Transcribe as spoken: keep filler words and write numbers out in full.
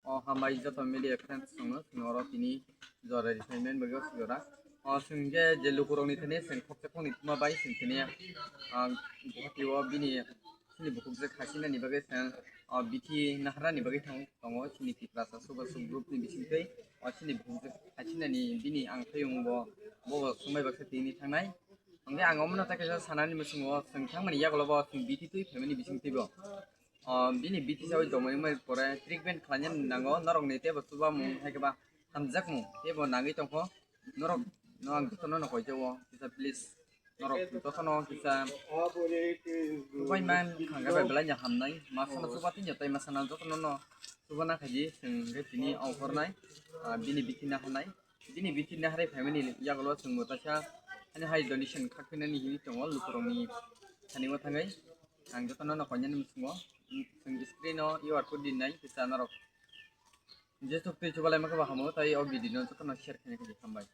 O hambai joto media friends chwngno, chwng oro tini jora ri phaimani bagwi o sijora. O chwng khe je lukurokni thani chwng khoksa khokni thuma bai chwng tini, ah, Guwahati o bini chini bukhukjwk hachini bagwi chwng, o bithi naharnani bagwi thang tongo chini Tiprasa Subasuk group ni bisingtwi. O chini bukhukjwk hachini bini ang thayung bo, bo bo swngbai baksa tini thangnai. Hwnkhe ang omono tei kaisa sanani muchungo chwng thangmani yagulo bo chwng bithi twi phaimani bisingtwi bo. O bini bithi sawi tongmani pore treatment khlaina nango norokni teibo chubamung hai khe ba hamjakmung teibo nangwi tongkho. Norok no ang jotono no koijao kisa please norok jotono kisa chubai man khangga bai belai no hamnai masana chuba tini tei masana jotono no chuba na khaidi chwng hwnkhe tini ongkhornai, ah, bini bithi naharnai. Bini bithi naharwi phaimani yagulo chwngbo kaisa ani hai donation khakphinani hinwi tongo lukurokni thani o thangwi. Ang jotono no koinani muchungo chwng screen o U R code rinai kisa norok jesuk twi chubalai mankha bo hamo tei o video no jotono share khaina khe hambai.